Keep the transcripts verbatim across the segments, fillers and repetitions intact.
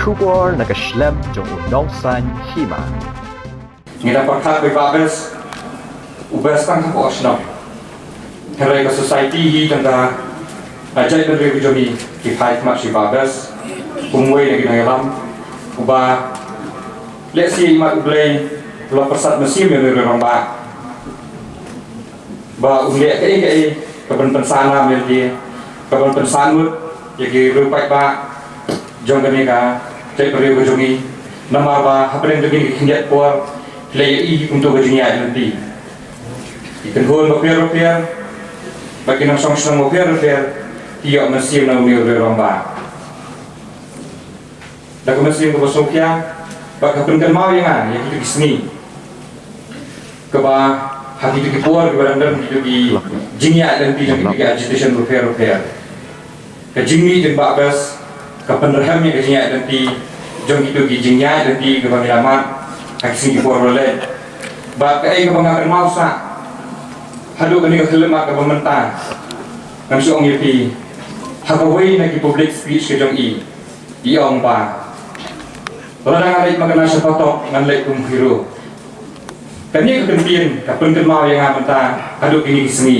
Khubor na ka shlem jong u nongsan hima. Ngi da pyrkhat ba i Bah Best u best tang hapoh shnong. Hynrei ka society hi jong ka, ah, jaitbynriew ka jong ngi ki phai khmat sha i Bah Best kum uwei na ki nongïalam uba lehse i mat U Blei u la pyrsad mynsiem ïa u rangbah ba un leh kaei kaei kaban pynsah nam ïa lade, kaban pynsah nud ïa ki riew paidbah jong kane ka jaitbynriew ka jong ngi. Namar ba hapdeng jong kine ki khyndiat por ki la ïohi hi kumto ka jingïaid lynti. Ki kynhun bapher bapher bad ki nongshong shnong bapher bapher ki ïoh mynsiem na une u rangbah. Da ka mynsiem kaba sngewkhia bad ka pynkynmaw ïa nga ïa kito ki sngi kaba ha kito ki por kiba dang don kito ki jingïaid lynti jong kito ki agitation bapher bapher. Ka jingmih jong i Bah Best ka pynrhem ïa ka jingïaid lynti jong kito ki jingïaid lynti kaba ngi la mad ha ki sngi ki por ba la leit. Bad kaei kaba nga kynmaw sah haduh kane ka khyllipmat kaba mynta, ngan shu ong ïa phi, ha kawei na ki public speech ka jong i, i ong ba, lada ngan leit makna sha patok ngan leit kum hero. Kane ka kyntien ka pynkynmaw ïa nga mynta haduh kine ki sngi,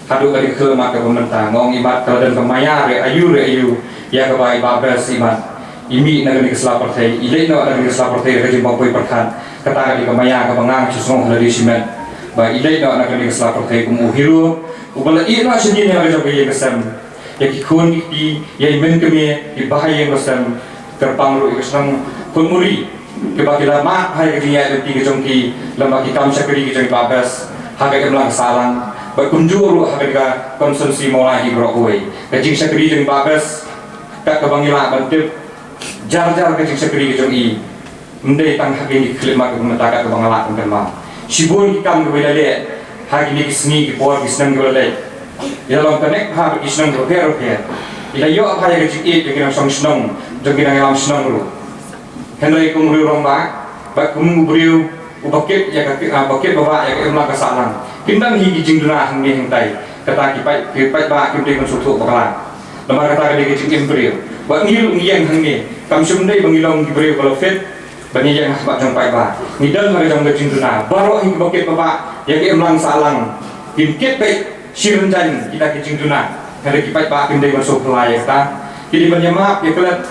haduh kane ka khyllipmat kaba mynta. Nga ong i mat ka la don ka maïa re aïu re aïu ïa kaba i Bah Best i mat i mih na kane ka sla pyrthei, i leit noh na kane ka sla pyrthei ha ka jingbym poi pyrkhat. Kata ka dei ka maïa kaba nga nga shu sngew ha lade shimet ba i leit noh na kane ka sla pyrthei kum u hero uba la ïeh noh shadien ïa la ka jong ka ïing ka sem, ïa ki khun ki kti, ïa i hynmen kmie, i bhai ïing bhai sem, kyrpang ruh ïa ka shnong Khuid Muri, kiba ki la mad ha ïa ka jingïaid lynti ka jong ki lyngba ki kam shakri ka jong i Bah Best ha ka imlang ka sahlang, bad kumjuh ruh ha ka constituency Mawlai hi baroh kawei. Ka jingshakri jong i Bah Best, kat kaba ngi lah ban tip, jar jar ka jingshakri ka jong i, ym dei tang ha kine ki khyllipmat kaba mynta kat kaba nga lah ban kynmaw. Shibun ki kam kiba i la leh ha kine ki sngi ki por ki snem kiba la leit. I la long connect bha bad ki shnong bapher bapher. I la ïoh bha ïa ka jingïeit jong ki nongshong shnong, jong ki nongïalam shnong ruh. Hynrei kum u rangbah bad kum u briew uba kit ïa ka, ah, ba kit ba bah ïa ka imlang ka sahlang, kin don hi ki jingduna hangne hangtai. Kata ki paid, ki paidbah kim dei ban sngewthuh bakla. Namar kata ka dei ka jingim briew. Bad ngi ruh ngi ïeng hangne, kam shym dei ba ngi long ki briew ba la fit ba ngi ïeng ha khmat jong paidbah. Ngi don ha ka jong ka jingduna. Baroh hi kiba kit ba bah ïa ka imlang sahlang kin kit beit shi rynjang kita ki jingduna. Hynrei ki paidbah kim dei ban sngewphylla ïa kata. Ki dei ban ïamap ïa klet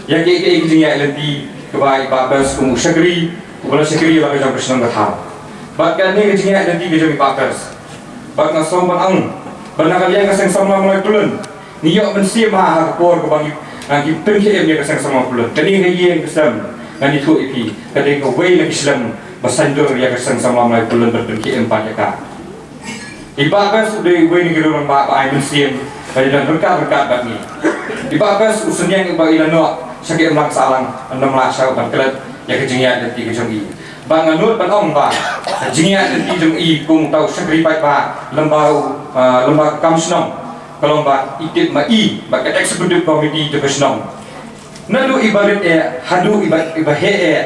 ïa kiei kiei ki jingïaid lynti kiba i Bah Best kum u shakri uba la shakri la ka jong ka shnong ka thaw. Bad kane ka jingïaid lynti ka jong i Bah Best, bad nga sngew ban ong ba na ka liang ka seng samla Mawlai Pyllun ngi ïoh mynsiem ha, ha ka por kaba ngi, ah, ngi pynkhie im ïa ka seng samla Mawlai Pyllun. Kane ka ïing ka sem, ngan ïathuh ïa phi, ka dei kawei na ki shlem ba saiñdur ïa ka seng samla Mawlai Pyllun ban pynkhie im pat ïa ka. I Bah Best u dei uwei na ki rangbah ba ai mynsiem ba ïadon ryngkat ryngkat bad ngi. I Bah Best u synñiang ba i la noh sha ka imlang sahlang, ym lah shuh ban klet ïa ka jingïaid lynti ka jong i. Ba nga nud ban ong ba ka jingïaid lynti jong i kum uta u shakri paidbah lyngba u, ah, lyngba ka kam shnong, ka long ba i tip ma i bad ka executive committee jong ka shnong. Naduh iba rit eh haduh iba, iba heh eh,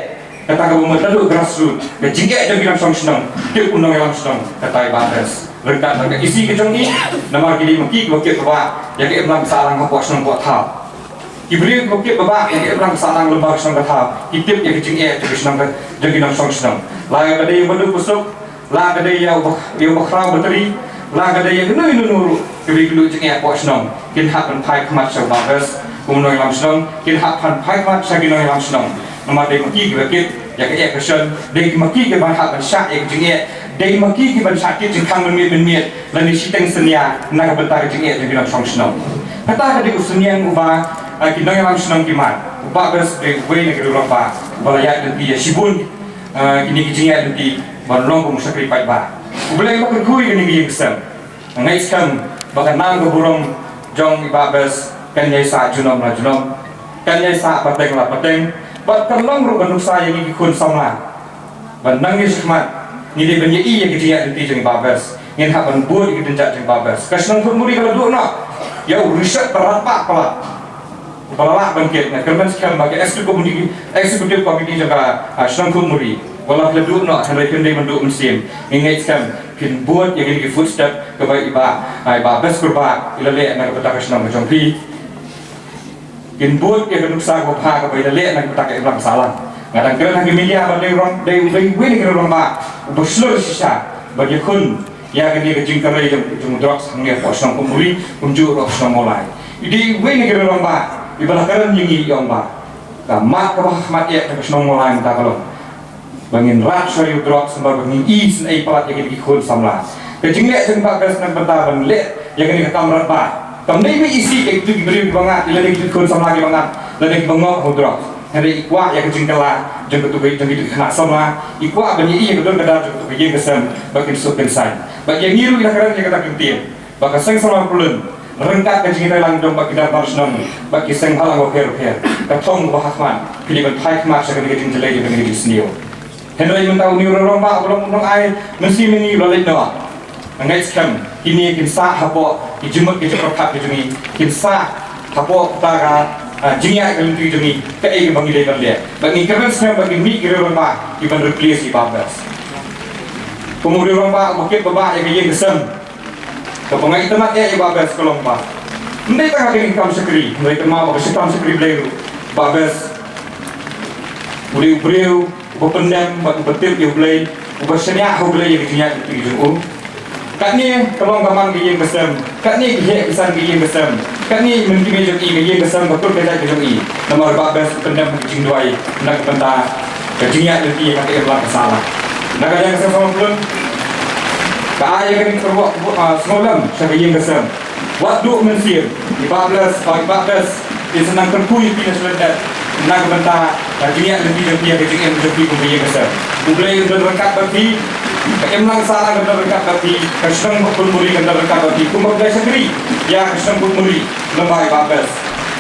kata kaba mut naduh grassroot, ka jingeh jong ki nongshong shnong, tip u nongïalam shnong, kata i Bah Best. Ryngkat bad ka E C ka jong i, namar ki dei ma ki kiba kit ba bah ïa ka imlang sahlang hapoh shnong hapoh thaw. Ki briew kiba kit ba bah ïa ka imlang sahlang lyngba ka shnong ka thaw ki tip ïa ka jingeh jong ki shnong ka, jong ki nongshong shnong. La ka dei ïa u baduk basuk, la ka dei ïa u ba, ïa u bakhraw batri, la ka dei ïa kano kano ruh kiba ïakynduh jingeh hapoh shnong, kin hap ban phai khmat sha u Bah Best kum u nongïalam shnong, kin hap ban phai khmat sha ki nongïalam shnong. Namar dei ma ki kiba kit ïa ka eh ka shon, dei ma ki kiba hap ban shah ïa ka jingeh, dei ma ki kiban shah kit jingkhang mynmiet mynmiet lane shiteng synñia na ka bynta ka jingeh jong ki nongshong shnong. Kata ka dei u synñiang uba, ah, ki nongïalam shnong ki mad. U Bah Best u dei uwei na ki rangbah uba la ïaid lynti ïa shibun, ah, kine ki jingïaid lynti ban long kum u shakri paidbah. U Blei uba kyrkhu ïa kane ka ïing ka sem. Nga ngeit skhem ba ka nam ka burom jong i Bah Best kan ïai sah junom la junom, kan ïai sah pateng la pateng, bad kan long ruh ka nuksa ïa ngi ki khun samla. Ban nang ïa shakhmat ngi dei ban ïohi ïa ka jingïaid lynti jong i Bah Best, ngin hap ban bud ïa ka jingjia jong i Bah Best. Ka shnong Khuid Muri ka la duh noh ïa u Richard Baratbah palat. Ba la lah ban kit, nga kyrmen skhem ba ka executive committee, executive committee jong ka, ah, shnong Khuid Muri, wat la phi la duh noh hynrei phin dei ban duh mynsiem. Nga ngeit skhem phin bud ïa kine ki footstep kaba i Bah, ah, i Bah Best Kurbah i la leh na ka bynta ka shnong ka jong phi. Kin bud ïa ka nuksa kaba bha kaba ïa leh na ka bynta ka imlang ka sahlang. Nga dang kren ha ka media ba dei rong, dei, dei uwei na ki rangbah uba shlur shisha ban ïakhun ïa kane ka jingkyrhai jong, jong drugs hangne hapoh shnong Putmuri kumjuh ruh shnong Mawlai. Dei uwei na ki rangbah iba la kren ïa ngi, ïa ong ba ka mat kaba ha khmat ïa ka shnong Mawlai mynta ka long ba ngin rat shuwa ïa u drugs, namar ba ngin isynei palat ïa kine ki khun samla. Ka jingleh jong Bah Best na ka bynta ban leh ïa kane ka kam radbah kam dei ban isih ïa kito ki briew kiba ngat, lane kito ki khun samla kiba ngat, lane kiba ngop ha u drugs. Hynrei i kwah ïa ka jingkylla jong kito ki, jong kito ki khynnah samla, i kwah ban ïohi ïa ka dur ka dar jong kito ki ïing ki sem ba kin suk kin saiñ. Bad ïa ngi ruh i la kren ïa kata ka ktien. Ba ka seng samla Pyllun ryngkat ka jingïatreilang jong bad ki dorbar shnong bad ki seng bhalang bapher bapher, ka thong kaba ha khmat, phi dei ban phai khmat sha kane ka jingjyllei jong kane ka jingsniew. Hynrei mynta une u rangbah uba long u nongai mynsiem ïa ngi u la leit noh. Nga ngeit skhem kine kin sah hapoh ki jingmut ki jingpyrkhat ki jong ngi, kin sah hapoh kata ka, ah, jingïaid ka lynti jong ngi, kaei kaba ngi dei ban leh. Bad ngi kyrmen skhem ba kin mih ki rangbah kiban replace ïa i Bah Best. Kum u rangbah uba kit ba bah ïa ka ïing ka sem. Kaba nga itynnad eh ïa Bah Best ka long ba ym dei tang ha kane ka kam shakri, hynrei tang ma ba ka kam shakri Blei ruh, Bah Best u dei u briew uba pyndem bad uba tip ïa U Blei, uba shaniah ha U Blei ïa ka jingïaid lynti jong u. Katne ka long ka man ka ïing ka sem, katne ki heh ki san ka ïing ka sem, katne i mynkmie jong i ka ïing ka sem ka kur ka jait ka jong i. Namar Bah Best u pyndem ha ka jingduwai na ka bynta ka jingïaid lynti ïa ka imlang ka sahlang. Na ka liang ka seng samla Pyllun ka ai ïa kane ka kyrwoh, ah, sngewlem sha ka ïing ka sem. Wat duh mynsiem, i Bah Best, oh, i Bah Best in sa nang kyrkhu ïa phi na shlem dep na ka bynta ka jingïaid lynti jong phi, ïa ka jingim jong phi kum ka ïing ka sem. U Blei un don ryngkat bad phi, ka imlang sahlang kan don ryngkat bad phi, ka shnong Putmuri kan don ryngkat bad phi. Kumba phi la shakri ïa ka shnong Putmuri, lem bad i Bah Best.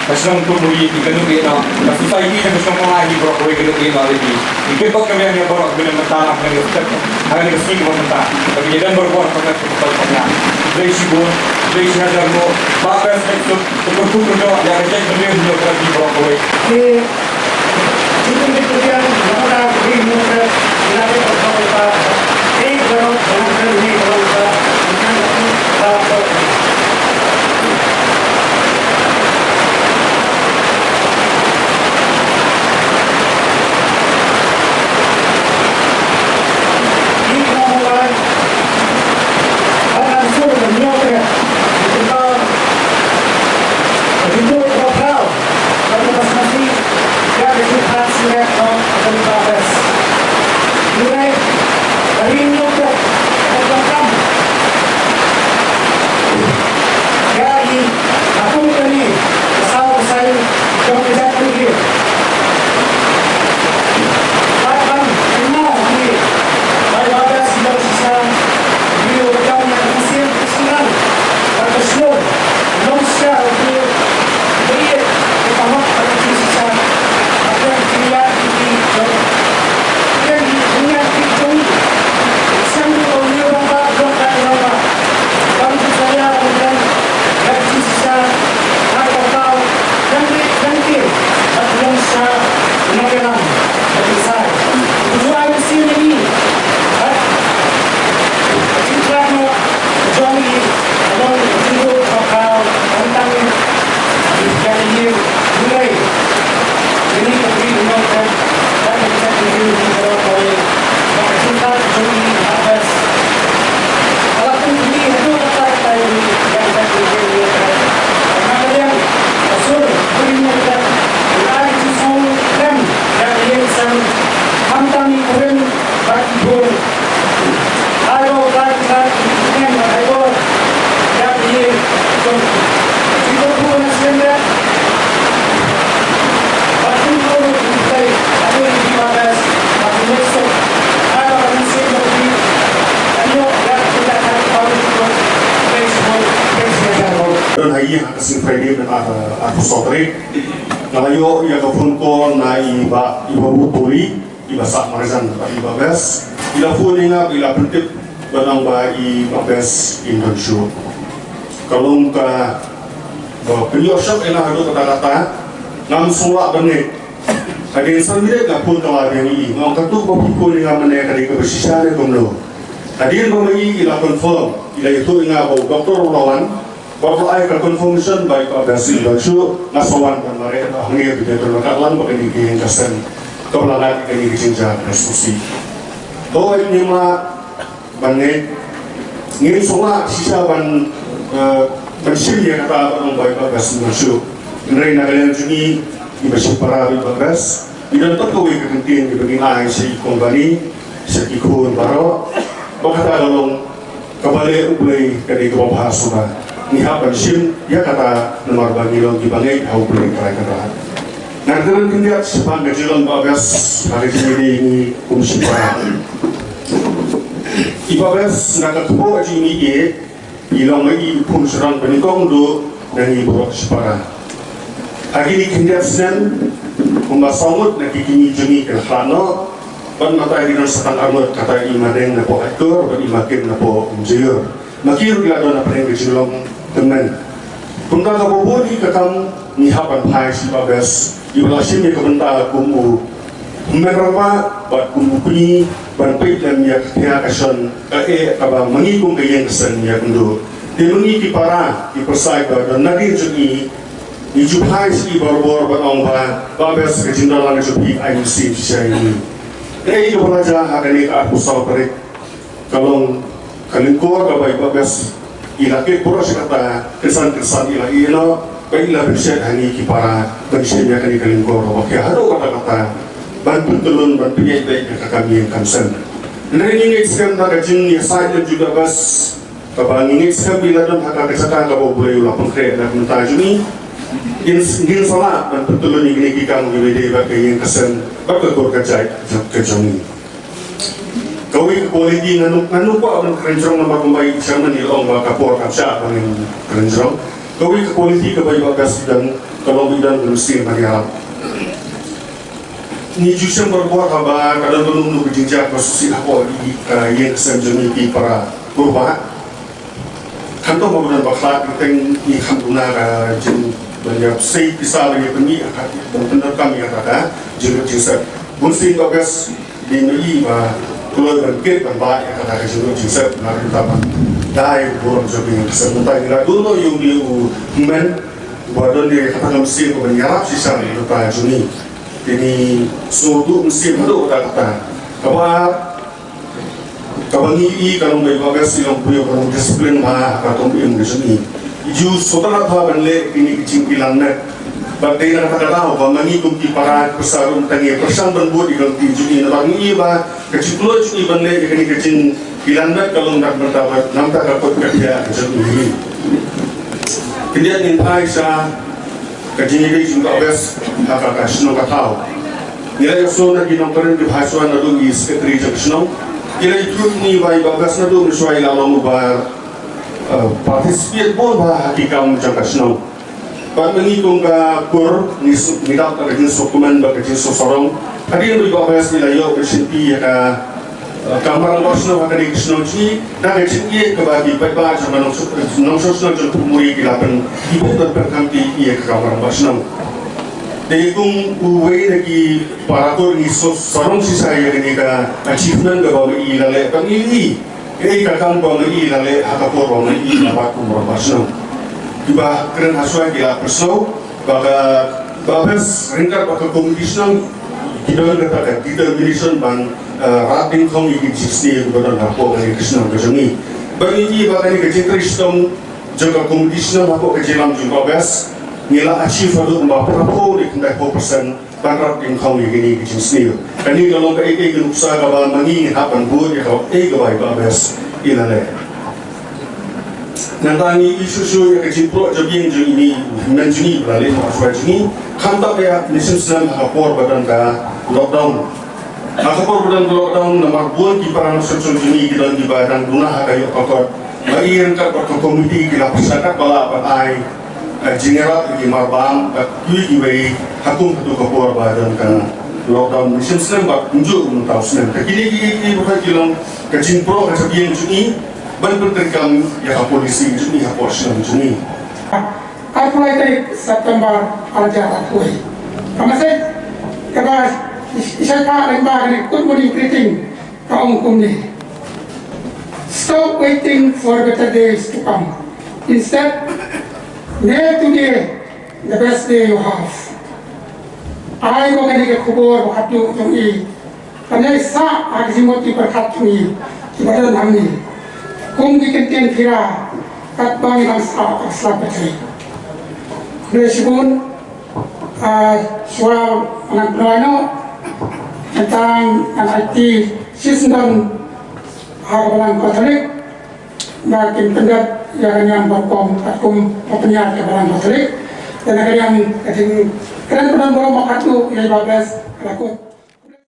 Ka shnong Putmuri hi kynduh ïa no, ka society jong ka shnong Mawlai hi baroh kawei kynduh ïa no ïa phi. Ngi kyrpad ka biang ïa baroh kawei na ka bynta, na ka bynta ka sngi kaba mynta. Ba kin ïadon barabor, ba kin ïadon barabor. Blei shibun, Blei shihajar nguh. Bah Best, Blei kyrkhu kyrdoh ïa ka jaitbynriew jong ka ri baroh kawei. Don ha ïing ha ka sngi Friday, mynta arphew saw tarik. Nga la ïoh ïa ka phone call na i Bah, i Bah Bupuri, i Bah Sah Marjan bad i Bah Best. I la phone ïa nga, i la pyntip ba nang ba i Bah Best in don shuh. Ka long kaba pynïoh shock ïa nga haduh katta katta. Ngam sngewlah ban ngeit. Hadien san minit nga phone ka la biang ïa i. Nga ong, kato ba phi phone ïa nga mynne ka dei kaba shisha ne kumno? Hadien ba ma i, i la confirm, i la ïathuh ïa nga ba u doktor u la wan. Ba ka ai ka confirmation ba i Bah Best i don shuh, nga sa wan ban mareh hangne ba ka don ka lang ba kane ka ïing ka sem kaba la ngat ïa kane ka jingjia ka sngewsih. To, ïa ngi ma ban ngeit, ngim sngewlah shisha ban, eh, ban shim ïa kata ba ong ba i Bah Best i don shuh. Hynrei na ka liang jong ngi, i ba shim para i Bah Best, i don tang kawei ka kyntien iba ngin ai sha i company, sha ki khun baroh, ba kata ka long kaba leh U Blei ka dei kaba bha shuh. Ngi hap ban shim ïa kata namar ba ngi long kiba ngeit ha U Blei trai kata. Ngan kren khyndiat shaphang ka jinglong Bah Best ha ka jingïadei ngi kum shipara. I Bah Best na ka kpoh jong ngi i, i long ma i u khun shrong ba nyngkong duh na ngi baroh shipara. Ha kine ki khyndiat snem kumba saw ngut na ki kmie jong ngi ki la khlad noh. Bad mynta ki don sa tang ar ngut, kata i Ma Deng na poh Haikur bad i Ma Kim na poh Umjaiur. Ma ki ruh ki la don hapdeng ka jinglong tymmen. Kumta kaba bun hi ka kam ngi hap ban phai sha i Bah Best iba la shim ïa ka bynta kum u hynmen rangbah bad kum u kñi ban peit lem ïa ka khia ka shon ka eh kaba ma ngi kum ka ïing ka sem ngi ïakynduh. Te ma ngi ki para ki pyrsa kiba don nadien jong ngi, ngi ju phai sha i barabor ban ong ba Bah Best ka jingdon lang jong phi ka ai mynsiem shisha ïa ngi. Kaei kaba la jia ha kane ka arphew saw tarik ka long ka lyngkor kaba i Bah Best i la kit baroh shi katta, kynsan kynsan i la ïeh noh, ba i la pynshet ha ngi ki para ban shim ïa kane ka lyngkor kaba khia haduh katta katta ban pyntyllun ban pynïaid beit ïa ka kam ïing kam sem. Hynrei ngi ngeit skhem da ka jingïasaid jong i Bah Best kaba ngi ngeit skhem i la don ha ka jaka kaba U Blei u la pynkhreh na ka bynta jong ngi. Ngin, ngin sa lah ban pyntyllun ïa kine ki kam kiba ïadei bad ka ïing ka sem bad ka kur ka jait ka jong ngi. Kawei ka quality ngan ym, ngan ym kwah ban kren jrong namar kumba i chairman i la ong ba ka por kam shah ba ngin kren jrong. Kawei ka quality kaba i Bah Best i don ka long ba i don ka mynsiem ban ïarap. Ngi ju shem barabor haba ka don kano kano ka jingjia kaba sngewsih hapoh i ka ïing ka sem jong ngi ki para kurbah. Khamtam haba don bakla, teng ngi kham duna ka jing ban ïa sei pisa ban ïa pynmih ha ka, ban pyndonkam ïa kata ka jingïaseng. Bun sien Bah Best dei ma i ba kloi ban kit ban bah ïa kata ka jingïaseng na ka bynta ban dei burom jong ngi. Ka seng mynta ngi la duh noh ïa u dei u hynmen ba don ïa kata ka mynsiem ban ïarap shisha na ka bynta jong ngi. Te ngi sngewthuh mynsiem haduh katta katta. Kaba Kaba ngi ïohi ka long ba i Bah Best i long briew ba long discipline bha ha ka kam im ka jong i. I ju sngewtynnat bha ban leh kine ki jingpynlong met. Bad dei na kata ka daw ba ma ngi kum ki para ki pyrsa ruh tang ngi pyrshang ban bud ïa ka lynti jong i, namar ngi ïohi ba ka jingkloi jong i ban leh ïa kine ki jingpynlong met ka long na ka bynta ba na ka bynta ka kot ka khiah ka jong i. Khyndiat ngin phai sha ka jingïadei jong i Bah Best ha ka, ka shnong ka thaw. Ngi la ïohsngew na ki nongkren kiba hashwa naduh i secretary jong ka shnong. Ki la ïathuh ïa ngi ba i Bah Best naduh mynshuwa i la long uba, eh, participate bun bha ha ki kam jong ka shnong. Bad ma ngi kum ka kur ngi suk, ngi dap ka jingsngewkmen bad ka jingsngewsarong. Hadien ba i Bah Best i la ïoh ban shimti ïa ka Ka Kamra Rangbah Shnong ha kane ka shnong jong ngi, da ka jingïeit kaba ki paidbah jong ka nongshong, nongshong shnong jong Phungburi ki la pyn, ki pyn, pyndonkam ïa ka Kamra Rangbah Shnong. Te kum uwei na ki para kur ngi sngewsarong shisha ïa kane ka achievement kaba ma i la leh, ba ngi ïohi kaei ka kam ba ma i la leh ha ka por ba ma i la bat kum Rangbah Shnong. Kiba kren hashwa ki la pynsngew ba ka, Bah Best ryngkat bad ka komiti shnong ki don kata ka determination ban, eh, rat dyngkhong ïa ki jingsniew kiba don hapoh kane ka shnong ka jong ngi. Ba ngi ïohi ba kane ka jingtrei shitom jong ka komiti shnong hapoh ka jingïalam jong Bah Best ngi la achieve haduh kumba phra phew ne khyndai phew percent ban rat dyngkhong ïa kine ki jingsniew. Kane ka long kaei kaei ka nuksa kaba ma ngi ngi hap ban bud ïa kaei kaba i Bah Best i la leh. Nangta ngi ïohi shuh shuh ïa ka jingpluh jingbiang jong ine i hynmen jong ngi ba la leit noh shuwa jong ngi. Khamtam ïa mynshem snem ha ka por ba don ka lockdown. Ha ka por ba don ka lockdown namar bun ki para nongshong shnong jong ngi ki don kiba dang duna ha ka ïoh ka kot. Ba i ryngkat bad ka komiti ki la pyrshang katba lah ban ai, eh, jingïarap ïa ki marbam bad kiwei kiwei ha kum katto ka por ba don ka lockdown mynshem snem bad kumjuh mynta u snem. Te kine ki, ki, ki, ki long ka jingpluh ka jingbiang jong ngi. Ban pyntreikam ïa ka polisi jong ngi hapoh shnong jong ngi. Arphew lai tarik September arhajar arphew. Ka message kaba i, i shai phah lyngba kane ka good morning greeting ka ong kumne: Stop waiting for better days to come. Instead, May today the best day you have. Ai ba kane ka khubor ba khatduh jong i, kan ïai sah ha ka jingmut ki pyrkhat jong i kiba don hangne, kum ki kyntien phira katba ngi dang sah ha ka slap pyrthei. Khublei shibun. Ah, shuwa ngan pynlong noh, tang ngan aiti shisyndon ha ka Balang Katholik ba kin pyndep ïa ka niam ka rukom katkum ba pynïaid ka Balang Katholik. Te na ka liang ka jingkren pynban burom ba khatduh ïa i Bah Bless, ka la kut.